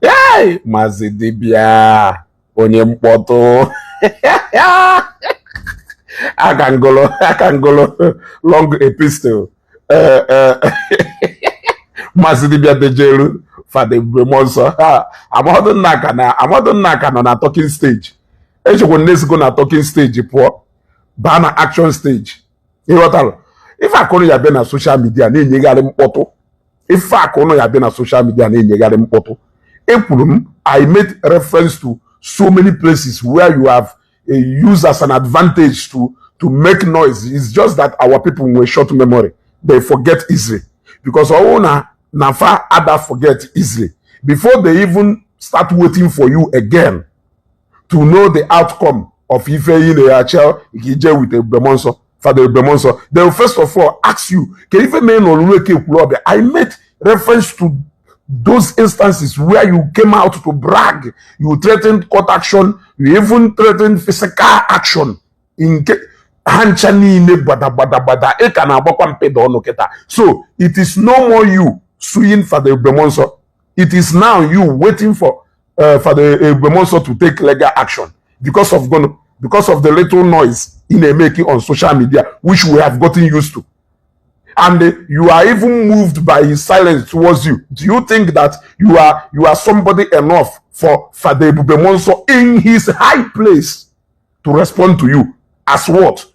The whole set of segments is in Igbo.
Hey, Maazị Dibịa, onye mkpọtụ, aka ngolo, aka ngolo, long epistle. Maazị Dibịa dejeru Fada Ebube Mmụọ Nsọ ha. Amadụ nna ka na Amadụ nna ka nọ na talking stage. Echekwa nnesigo na talking stage pụọ baa na action stage. Ịghọtara ife akụnụ ya bịa na social media na-enyegharị mkpọtụ? Ife akụnụ ya bịa na social media na-enyegharị mkpọtụ, ekwuru m, I made reference to so many places where you have used as an advantage to make noise. It's just that our people nwere short memory. They forget easily, because ọwụ na fa ada forget easily before they even start waiting for you again to know the outcome of ife ị na-achọ ka ije with Ebube Mmụọ Nsọ, Father Ebube Mmụọ Nsọ. They will first of all ask you ka ife mee na olulu eke ekwuru ọbịa. I made reference to those instances where you came out to brag, you threatened court action, you even threatened physical action. Nke ha ncha niile gbada gbada gbada, ị ka na-agbakwa mpịda ọnụ kịta. So it is no more you suing Father Ebube Mmụọ Nsọ. It is now you waiting for Father Ebube Mmụọ Nsọ to take legal action because of gonna because of the little noise ị na-emeki on social media, which we have gotten used to, and you are even moved by his silence towards you. Do you think that you are somebody enough for Father Ebube Mmụọ Nsọ in his high place to respond to you as what?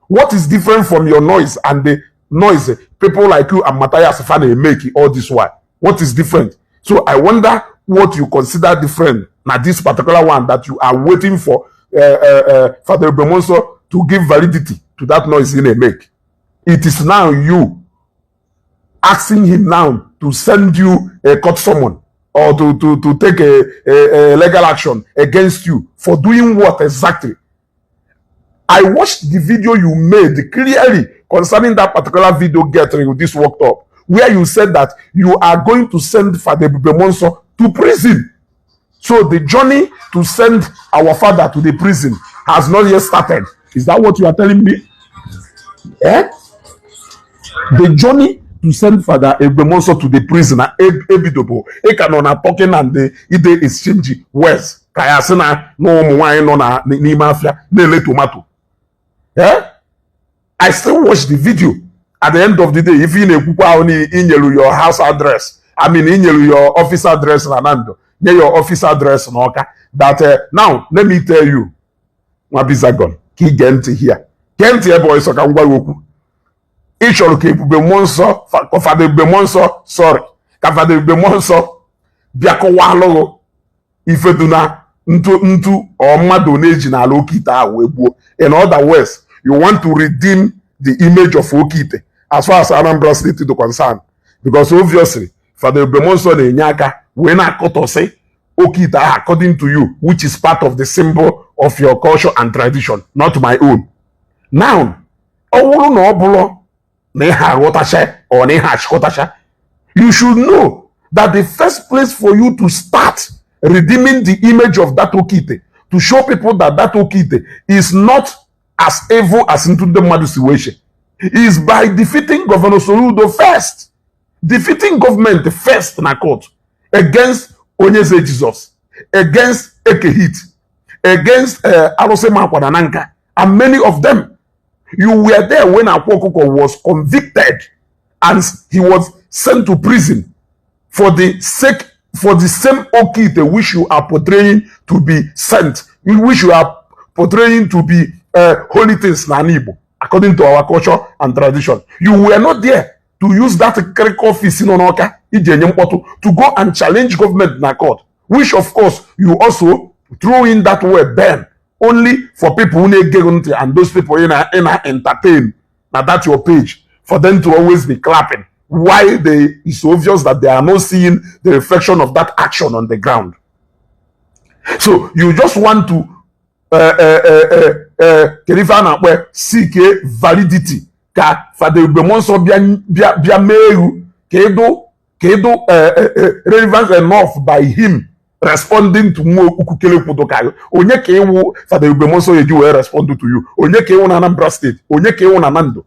What is different from your noise and the noise people like you and Matthias Fane make all this while? What is different? So I wonder what you consider different now, this particular one that you are waiting for Father Ebube Mmụọ Nsọ to give validity to that noise ị na-make. It is now you asking him now to send you a court summon or to take a legal action against you for doing what exactly? I watched the video you made clearly concerning that particular video getting with this worked up, where you said that you are going to send Father Ebube Mmụọ Nsọ to prison. So the journey to send our father to the prison has not yet started. Is that what you are telling me? Eh? The journey to send Father Ebube Mmụọ Nsọ to the prison na ebidobo. Ị ka nọ na talking and the ide exchange words ka ya sị na ụmụ nwaanyị nọ na n'ime afịa na-ele tomato. Eh? I still watch the video. At the end of the day, if ị na-ekwukwa ahụ na inyelu your house address, I mean, inyelu your office address na Nando, nye your office address na Ọka, that now let me tell you, nwa Bizagon, ka ị gee ntị here. Gee ntị ebe ọsọ ka m gwa gị okwu. Ị chọrọ ka Ebube Mmụọ Nsọ, ka Fada Ebube Mmụọ Nsọ, sorry, ka Fada Ebube Mmụọ Nsọ bịa kọwalụghụ ife dị na ntu ntu ọ mmadụ na-eji n'ala oke ite ahụ wee gbuo. In other words, you want to redeem the image of oke ite as far as Anambra State is concerned, because obviously Fada Ebube Mmụọ Nsọ na-enye aka wee na-akọtọsị oke ite ahụ according to you, which is part of the symbol of your culture and tradition, not my own. Now, ọ bụrụ na ọ bụrụ na ihe aghọtacha or na ihe achịkọtacha, you should know that the first place for you to start redeeming the image of that okite, to show people that that okite is not as evil as ntu ndị mmadụ si wee che, is by defeating Governor Soludo first, defeating government first na court against Onyeze Jesus, against Ekehit, against Arụsị Makwada na nka and many of them. You were there when Akwa Okuko was convicted and he was sent to prison for the same okite which you are portraying to be sent, which you are portraying to be holy things na Igbo, according to our culture and tradition. You were not there to use that clerical office nọ n'Ọka iji enye mkpọtụ to go and challenge government na court, which of course you also throw in that word then only for people who na-ege ntị and those people ị na entertain na that your page, for them to always be clapping. Why they it's obvious that they are not seeing the reflection of that action on the ground. So you just want to kedu ife a na-akpọ, seek validity ka Fada Ebube Mmụọ Nsọ bịa bịa bịa mee egwu ka ịdụ relevance enough by him responding to nwa okwukele kwudo ka onye ka ịwụ Fada Ebube Mmụọ Nsọ eji wee respond to you. Onye ka ịwụ na Anambra State? Onye ka ịwụ na Nando?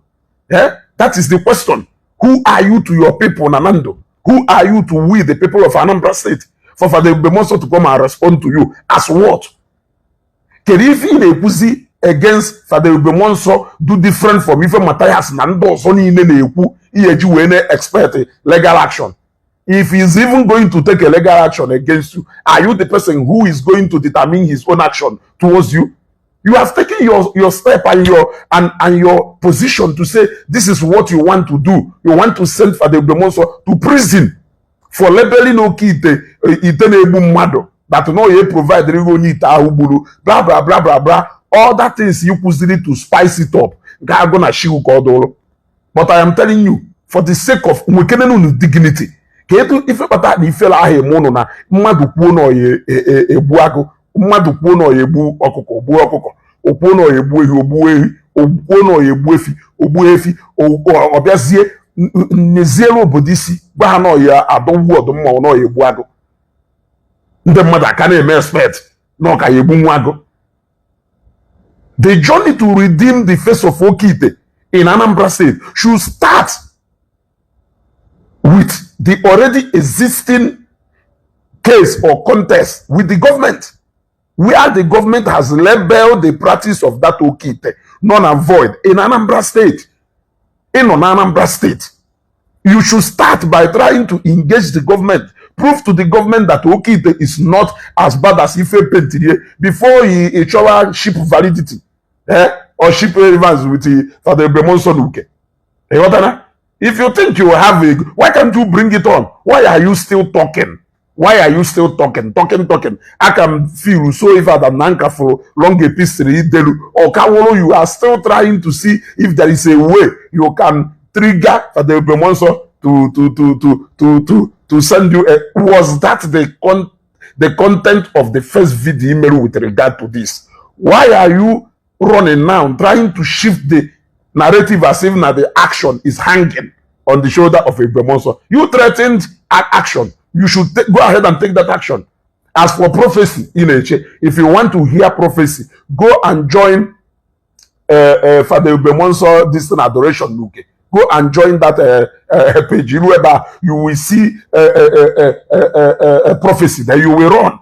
Eh, that is the question. Who are you to your people na Nando? Who are you to we, the people of Anambra State, for Father Ebube Muonso to come and respond to you as what? Kedu ife ị na-ekwuzi against Father Ebube Muonso do different from ife Matthias na ndị ọzọ niile na-ekwu ihe ji wee na-expect legal action? If he's even going to take a legal action against you, are you the person who is going to determine his own action towards you? You have taken your step and your position to say this is what you want to do. You want to send Father Ebube Muonso to prison for labeling oke ite, ite na-egbu mmadụ, that no ye provide onye ite ahụ gburu, blah blah blah blah blah, other things you kwuziri to spice it up. Nke agụ na shiwu ka ọ dụrụ. But I am telling you, for the sake of nwekenenu unu dignity, ka etu ife kpata na ifere ahụ eme ụnụ na mmadụ kwuo na ọya egbu agụ, mmadụ kwuo na ọya egbu ọkụkọ, gbuo ọkụkọ, okwuo na ọya egbu ehi, ogbuo ehi, okwuo na ọya egbu efi, ogbuo efi, ọ bịazie nyeziere obodo isi gwa ha na ọya adọgbu ọdụm ma ọ na ọya egbu agụ. Ndị mmadụ aka na-eme expect na ọ ka ya egbu nwa agụ. The journey to redeem the face of Okite in Anambra State should start with the already existing case or contest with the government, where the government has labeled the practice of that Okite null and void in Anambra State. In Anambra State, you should start by trying to engage the government, prove to the government that Okite is not as bad as ife painted before he chọwa ship validity, eh, or ship relevance with the Father Ebube Muonso Uke. Ịghọtara? If you think you have a, why can't you bring it on? Why are you still talking? Why are you still talking, talking, talking? I can feel so if Adam Nanka for long epistle idelu or Kawolo, you are still trying to see if there is a way you can trigger Father Ebube Muonso to send you a, was that the content of the first video email with regard to this? Why are you running now, trying to shift the narrative as if now the action is hanging on the shoulder of Ebube Muonso? You threatened action. You should go ahead and take that action. As for prophecy, in Eche, if you want to hear prophecy, go and join Father Ebube Muonso distant adoration Luke. Go and join that page. You know, you will see prophecy. Then you will run.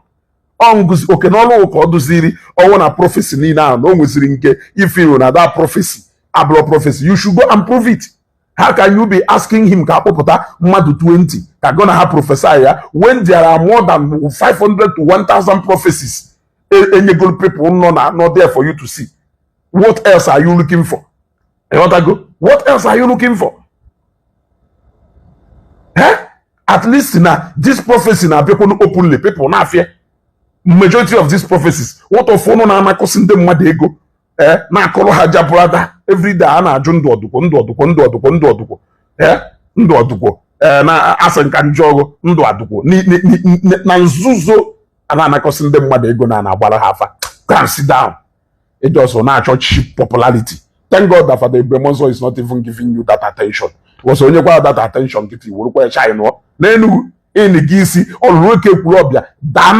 Ọ oke n'ọlụ ụka ọ dụziri ọnwụ na prophecy niile ahụ na o nweziri nke ife na that prophecy abụrụ prophecy. You should go and prove it. How can you be asking him ka akpọpụta mmadụ 20 ka go na ha prophesy ya when there are more than 500 to 1000 prophecies enyegoro people nọ na not there for you to see? What else are you looking for? Ịghọtago? What else are you looking for, eh? At least na this prophecy na-abịakwunu openly, people na-afịa majority of these prophecies. What of ụnụ na-anakọsị ndị mmadụ ego, eh, na-akọrọ ha jabrada everyday? A na-ajụ ndụ ọdụkwọ, ndụ ọdụkwọ, ndụ ọdụkwọ, ndụ ọdụkwọ, eh, ndụ ọdụkwọ, eh, na asị nka njọ ọgụ ndụ adụkwọ na nzuzo a na-anakọsị ndị mmadụ ego na na-agbara ha afa. Go and sit down. It just na-achọ cheap popularity. Thank God that Father Ebube Muonso is not even giving you that attention, because onye kwa that attention nkịtị werukwa ya china n'Enugu ịnị gị isi ọlụrụ oke kwuru ọbịa daa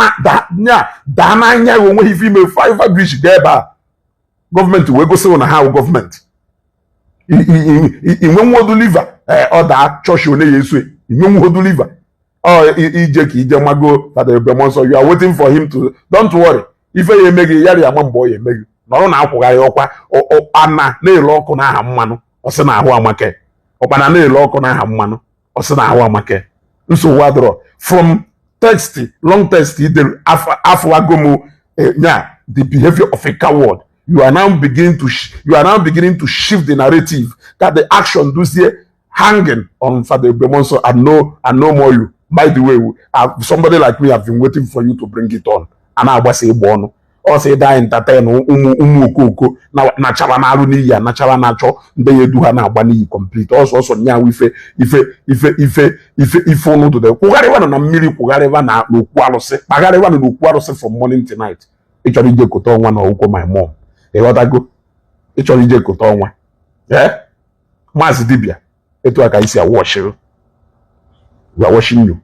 n'anya ya. Onweghị ife ime five bridge gaa ebe a, gọọmenti wee gosi na ha wụ gọọmenti inwe nwodu liver. Ọ daa chọọchị one ya eso inwe nwodu liver ọ ije ka ije mago Father Ebube Muonso. You are waiting for him to, don't worry, ife ya eme gị yara ya ama mgbe ọ ya eme gị nọrọ na akwụgharị ọkwa ana na-ele ọkụ n'aha mmanụ. Ọ sị na ahụ amake ọkpana na-ele ọkụ n'aha mmanụ. Ọ sị na ahụ amake. Nsogbu adịrọ. From text, long text idere afọ m nya the behavior of a coward. You are now beginning to shift the narrative that the action dozie hanging on Father Ebube Muonso and no more you. By the way, somebody like me have been waiting for you to bring it on. A na-agbasa ịgba ọnụ ọ sị ịda entertain ụmụ ụmụ okoko nachara na-arụ n'iyi a nachara na-achọ ndị ya edu ha na-agba n'iyi complete ọsọ ọsọ nyanwụ ife ife ife ife ife ife ụnụ dụde kwụgharịwanụ na mmiri, kwụgharịwa na n'okwu arụsị, kpagharịwanụ n'okwu arụsị from morning to night. Ị chọrọ ije kote ọnwa na ọgwụkwọ my mom. Ịghọtago? Ị chọrọ ije kote ọnwa, ee, maazị dibịa, etu a ka anyị si awọchiri. We are watching you.